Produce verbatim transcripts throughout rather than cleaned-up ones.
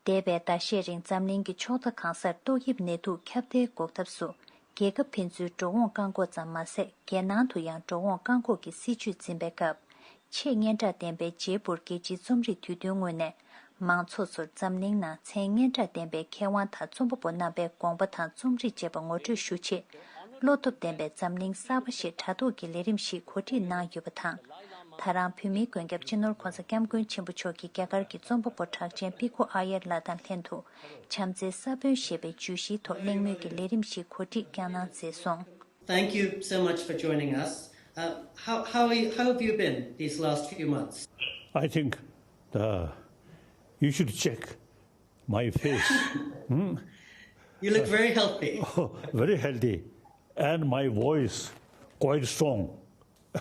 འདས་པའི་ཟླ་ཤས་རིང་འཛམ་གླིང་གི་ཕྱོགས་མཐའ་གང་སར་ཏོག་དབྱིབས་ནད་དུག་ཁྱབ་གདལ་འགོག་ཐབས་སུ། རྒྱལ་ཁབ་ཕན་ཚུན་འགྲོ་འོང་བཀག་འགོག་ཙམ་མ་ཟད། རྒྱལ་ནང་དུ་ཡང་འགྲོ་འོང་བཀག་འགོག་གི་སྲིད་ཇུས་འཛིན་པའི་སྐབས། ཆེས་སྙན་གྲགས་ལྡན་པའི་ཇེ་པུར་རྒྱལ་སྤྱིའི་རྩོམ་རིག་དུས་སྟོན་ངོས་ནས། མང་ཚོགས་ཚོར་འཛམ་གླིང་ནང་མཚན་སྙན་གྲགས་ལྡན་པའི་མཁས་དབང་དང་རྩོམ་པ་པོ་རྣམ་པའི་དགོངས་པ་དང་རྩོམ་རིག་བཅས་པ་ངོ་སྤྲོད་ཞུ་ཆེད། བློ་སྟོབས་ལྡན་པའི་འཛམ་གླིང་གསར་པ་ཞེས་དྲ་ཐོག་གི་ལས་རིམ་ཞིག་གོ་སྒྲིག་གནང་ཡོད་པ་དང་། ད་རང་བོད་མིའི་མགོན་སྐྱབས་སྤྱི་ནོར་༧གོང་ས་༧སྐྱབས་མགོན་ཆེན་པོ་མཆོག་གིས་རྒྱ་གར་གྱི་རྩོམ་པ་པོ་གྲགས་ཅན་པི་ཁོ་ཨ་ཡར་ལགས་དང་ལྷན་དུ། བྱམས་བརྩེའི་ས་བོན་ཞེས་པའི་བརྗོད་གཞིའི་ཐོག་གླེང་མོལ་གྱི་ལས་རིམ་ཞིག་གོ་སྒྲིག་ཀྱང་གནང་མཛད་སོང་། Thank you so much for joining us. Uh, how, how, are you, how have you been these last few months? I think uh, you should check my face. Hmm? You look very healthy. Oh, very healthy. And my voice quite strong.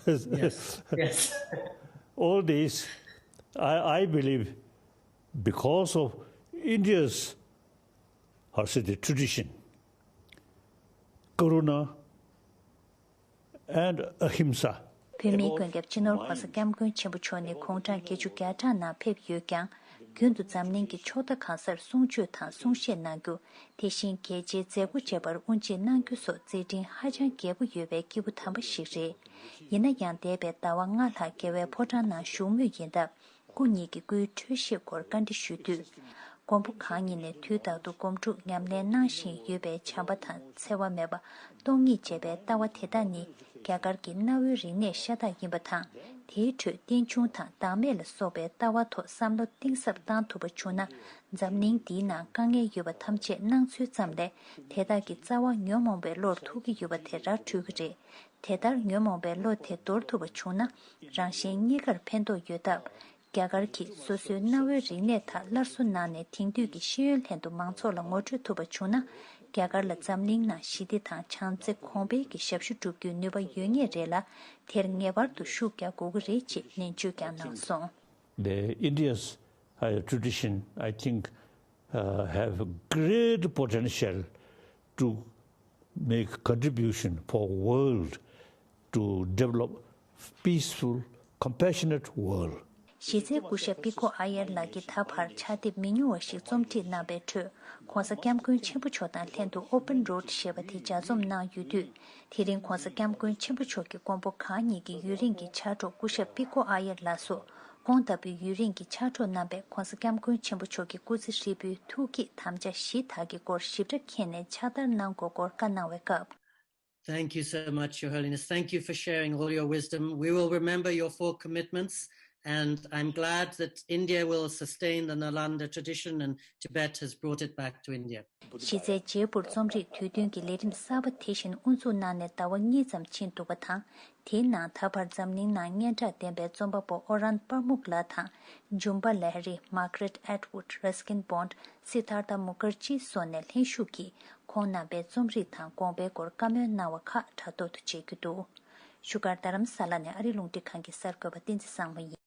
Yes, yes. All this, I, I believe, because of India's, how should I say, tradition, karuna and ahimsa. བོད་མིའི་མགོན་སྐྱབས་སྤྱི་ནོར་༧གོང་ས་༧སྐྱབས་མགོན་ཆེན་པོ་མཆོག་ནི་དགུང་གྲངས་བརྒྱད་ཅུ་གྱ་གྲངས་ནང་ཕེབས་ཡོད་ཀྱང་། རྒྱུན་དུ་འཛམ་གླིང་གི་ཕྱོགས་མཐའ་གང་སར་གསུང་ཆོས་དང་གསུང་བཤད་གནང་རྒྱུ། དེ་བཞིན་རྒྱལ་སྤྱིའི་མཛད་སྒོ་བཅས་པར་དབུ་འབྱེད་གནང་རྒྱུ་སོགས་མཛད་འཕྲིན་ཧ་ཅང་རྒྱས་པོ་ཡོད་པའི་སྐྱེས་བུ་དམ་པ་ཞིག་རེད། ཡིན་ན་ཡང་འདས་པའི་ཟླ་བ་ལྔ་ལྷག་རྒྱལ་བའི་ཕོ་བྲང་ནང་བཞུགས་མུས་ཡིན་སྟབས། སྐུ་ཉིད་ཀྱི་སྐུའི་འཕྲོད་བཞེས་སྐོར་བཀའ་འདྲི་ཞུས་དུས། མགོན་པོ་གང་ཉིད་ནས་དུས་རྟག་ཏུ་སྒོམ་སྒྲུབ་ཉམས་ལེན་གནང་བཞིན་ཡོད་པའི་བྱམས་པ་དང་འཚེ་བ་མེད་པ་སྟོང་ཉིད་བྱས་པའི་ལྟ་བ་དེ་དག་ནི་རྒྱ་གར་གྱི་གནའ་བོའི་རིག་གནས་ཤ་སྟག་ཡིན་པ་དང་། དེའི་ཁྲོད་རྟེན་འབྱུང་དང་བདག་མེད་ལ་སོགས་པའི་ལྟ་བ་ཐོག་བསམ་བློ་གཏིང་ཟབ་བཏང་ཐུབ་པ་བྱུང་ན། འཛམ་གླིང་འདིའི་ནང་དཀའ་ངལ་ཡོད་པ་ཐམས་ཅད་སྣང་ཚུལ་ཙམ་ལས་དེ་དག་གི་རྩ་བ་ཉོན་མོངས་པའི་བློར་ཐུག་གི་ཡོད་པ་དེ་ར་འཕྲོད་ཀྱི་རེད། དེ་ལྟར་ཉོན་མོངས་པའི་བློ་དེ་འདོར་ཐུབ་པ་བྱུང་ན། རང་གཞན་གཉིས་ཀར་ཕན་ཐོགས་ཡོད་སྟབས། རྒྱ་གར་གྱིས་སོ་སོའི་གནའ་བོའི་རིག་གནས་དག་སླར་གསོ་གནང་ནས་དེང་དུས་ཀྱི་ཤེས་ཡོན་ལྷན་དུ་མང་ཚོགས་ལ་ངོ་སྤྲོད་ཐུབ་པ་བྱུང་ན། རྒྱ་གར་ལ་འཛམ་གླིང་ནང་ཞི་བདེ་དང་བྱམས་བརྩེ་གོང་འཕེལ་གྱི་ཞབས་ཞུ་སྒྲུབ་རྒྱུའི་ནུས་པ་ཡོད་ངེས་རེད་ལ། དེར་ངེས་པར་དུ་ཤུགས་རྒྱག་དགོས་ཀྱི་རེད་ཅེས་ནན་བརྗོད་ཀྱང་གནང་སོང་། The India's uh, tradition, I think, uh, have great potential to make contribution for world to develop peaceful, compassionate world. གཞི་རྩའི་སྐུ་ཞབས་པི་ཁོ་ཨ་ཡར་ལགས་ཀྱིས་ད་བར་ཕྱག་དེབ་མི་ཉུང་བ་ཞིག་རྩོམ་སྒྲིག་གནང་པའི་ཁྲོད། ༧གོང་ས་༧སྐྱབས་མགོན་ཆེན་པོ་མཆོག་དང་ལྷན་དུ་Open Road ཞེས་པ་དེ་ལྗགས་རྩོམ་གནང་ཡོད་དུས། དེ་རིང་༧གོང་ས་༧སྐྱབས་མགོན་ཆེན་པོ་མཆོག་གི་མགོན་པོ་གང་ཉིད་ཀྱི་ཡུན་རིང་གི་ཕྱག་གྲོགས་སྐུ་ཞབས་པི་ཁོ་ཨ་ཡར་ལགས་སུ། ཁོང་ལྟ་བུའི་ཡུན་རིང་གི་ཕྱག་གྲོགས་རྣམ་པས་༧གོང་ས་༧སྐྱབས་མགོན་ཆེན་པོ་མཆོག་གི་སྐུ་ཚེ་ཧྲིལ་པོའི་ཐུགས་བསྐྱེད་དམ་བཅའ་བཞི་དག་གི་སྐོར་ཞིབ་ཕྲ་མཁྱེན་ནས་ཕྱག་བསྟར་གནང་དགོས་སྐོར་བཀའ་གནང་བའི་སྐབས། Thank you so much, Your Holiness. Thank you for sharing all your wisdom. We will remember your four commitments, and I'm glad that India will sustain the Nalanda tradition and Tibet has brought it back to India. གཞི་རྩའི་ཇེ་པུར་རྩོམ་རིག་དུས་སྟོན་གྱི་ལས་རིམ་གསར་པ་དེ་བཞིན་དབུ་འཛུགས་གནང་ནས་ཟླ་བ་གཉིས་ཙམ་ཕྱིན་འདུག་པ་དང་། དེའི་ནང་ད་བར་འཛམ་གླིང་ནང་སྙན་གྲགས་ལྡན་པའི་རྩོམ་པ་པོ་ཨོ་རན་པར་མུག་ལགས་དང་། ཇུམ་པ་ལ་ཧ་རི། མར་ག་རེད་ཨེད་ཝུཌ། ར་སི་ཀིན་བོན། སི་དྷར་ཐ་མུ་ཁར་ཇི་སོགས་ནས་ལྷན་ཞུགས་ཀྱིས་ཁོང་རྣམ་པའི་རྩོམ་རིག་དང་དགོངས་པའི་སྐོར་བཀའ་མོལ་གནང་བ་ཁག་དྲ་ཐོག་ཏུ་མཇལ་རྒྱུ་འདུག་བཞུགས་སྒར་རྡ་རམ་ས་ལ་ནས་ཨ་རི་རླུང་འཕྲིན་ཁང་གི་གསར་འགོད་པ་བསྟན་འཛིན་བཟང་མོ་ཡིན།